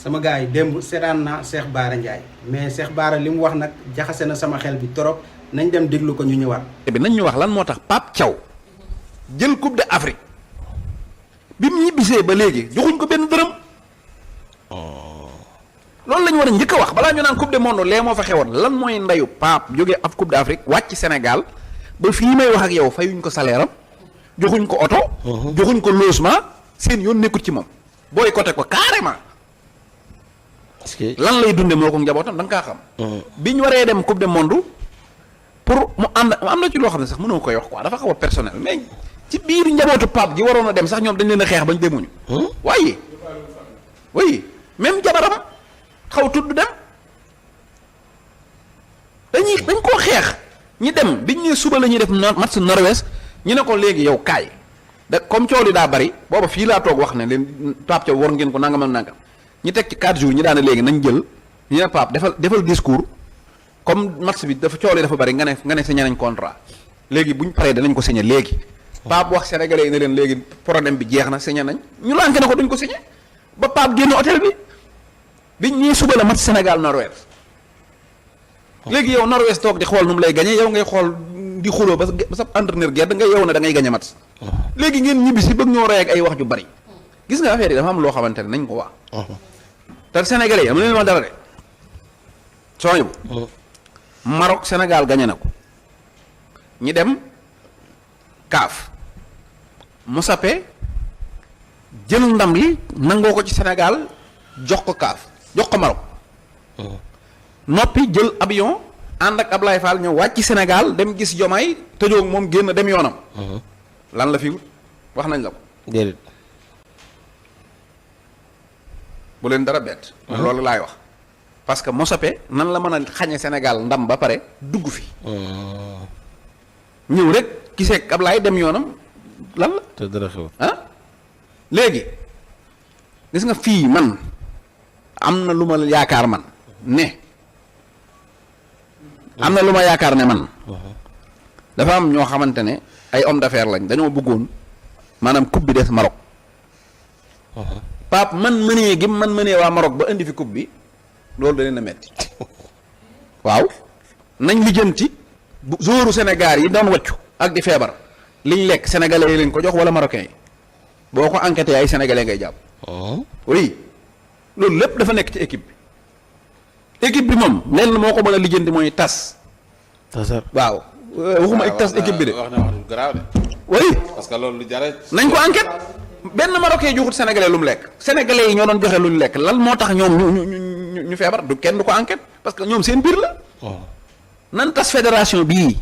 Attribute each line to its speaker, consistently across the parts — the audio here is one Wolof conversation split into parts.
Speaker 1: sama gars yi démb seetaan naa Cheikh Bara Ndiaye mais Cheikh Bara li mu wax nag jaxase na sama xel bi trop nañ dem déglu ko ñu ñëwaat.
Speaker 2: bi nañ ñu wax lan moo tax Pape Thiaw jël coupe d'Afrique bi mu ñibbisee ba léegi joxuñ ko benn dërëm. loolu la ñu war a njëkk a wax balaa ñu naan coupe du monde lee moo fa xewoon lan mooy ndeyu Pape jógee ab coupe d'Afrique wàcc Sénégal ba fii may wax ak yow fayuñ ko salaire am joxuñ ko oto. joxuñ ko logement seen yoon nekkut ci moom boycotté ko carrément. lan lay dunde moo ko njabootam da nga kaa xam. bi ñu waree dem coupe du monde pour mu ànd am na ci loo xam ne sax mënoo koy wax quoi dafa xaw a personnel mais ci biir njabootu Pape gi waroon a dem sax ñoom dañ leen a xeex bañ demuñu. waaye oui même jabaram xaw tudd dem dañ koo xeex ñi dem biñ ne suba la ñuy def match Norvège ñu ne ko léegi yow kaay da comme coow li daa bari booba fii laa toog wax ne leen Pape Thiaw war ngeen ko nangam ak nangam ñi teg ci 4 jours ñi daane léegi nañ jël ñu ne Pape defal discours comme match bi dafa coow li dafa bari nga ne signé nañ contrat léegi buñ paree danañ ko signé léegi. Pape wax sénégalais yi ne leen léegi problème bi jeex na signé nañ ñu lànk ne ko duñ ko signé ba Pape génn hôtel bi biñ ñii suba la match Sénégal Norvège léegi yow Norvège toog di xool nu mu lay gañe yow ngay xool di xuloo ba sa entraîneur gedd nga yow ne da ngay gañe match léegi ngeen ñibbi si bëgg ñoo rey ak ay wax ju bari gis nga affaire yi dafa am loo xamante ne nañ ko wax te sénégalais yi am na leen wax dara de sooñu bu Maroc Sénégal gañe na ko ñi dem kaaf Moussapé jël ndam li nangoo ko ci Sénégal jox ko kaaf jox ko Maroc noppi jël avion ànd ak Ablaye Fall ñëw wàcc Sénégal dem gis Jomaay tëjoog moom génn dem yoonam lan la fi wut wax nañ la ko
Speaker 3: déedéet
Speaker 2: bu leen dara bett loolu laay wax parce que Moussapé nan la mën a xañe Sénégal ndam ba pare dugg fi ñëw rek gisee Ablaye dem yoonam lan la
Speaker 3: te dara xew
Speaker 2: léegi gis nga fii man am na lu ma yaakaar man ne am na lu ma yaakaar ne man dafa am ñoo xamante ne ay homme d'affaires lañ dañoo bëggoon maanaam coupe bi des Maroc Pape man mënee gi man mënee waa Maroc ba indi fi coupe bi loolu da leen a metti waaw nañ lijjanti bu joueur Sénégal yi doon waccu ak di feebar liñ lekk sénégalais yi leen ko jox wala marocain yi boo ko enquêté ay sénégalais ngay jàpp oui loolu lépp dafa nekk ci équipe bi équipe bi moom lenn moo ko mën a lijjanti mooy tas waaw waxuma ak tas équipe bi de
Speaker 3: wax na wax lu garaaw de
Speaker 2: oui
Speaker 3: parce que loolu lu jara
Speaker 2: nañ ko enquête benn marocain joxut sénégalais lu mu lekk sénégalais yi ñoo doon joxe lu ñu lekk lan moo tax ñoom ñu feebar du kenn du ko enquête parce que ñoom seen biir la nan tas fédération bii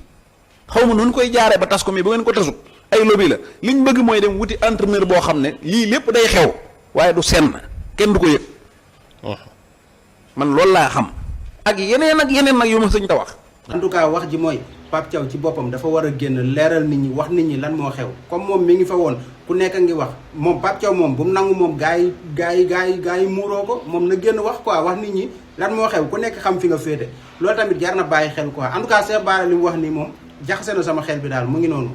Speaker 2: xaw ma nu koy jaaree ba tas ko mais bu ngeen ko tasut ay lobby la liñ bëgg mooy dem wuti entraîneur boo xam ne lii lépp day xew waaye du senn kenn du ko yëg man loolu laa xam ak yeneen nag yu ma sëñ ta wax
Speaker 1: en tout cas wax ji mooy Pape Thiaw ci boppam dafa war a génn leeral nit ñi wax nit ñi lan moo xew comme moom mi ngi fa woon ku nekk ngi wax moom Pape Thiaw moom bu mu nangu moom gaa yi muuroo ko moom na génn wax quoi wax nit ñi lan moo xew ku nekk xam fi nga féete loolu tamit jar na bàyyi xel quoi en tout cas Cheikh Bara li mu wax nii moom jaxase na sama xel bi daal mu ngi noonu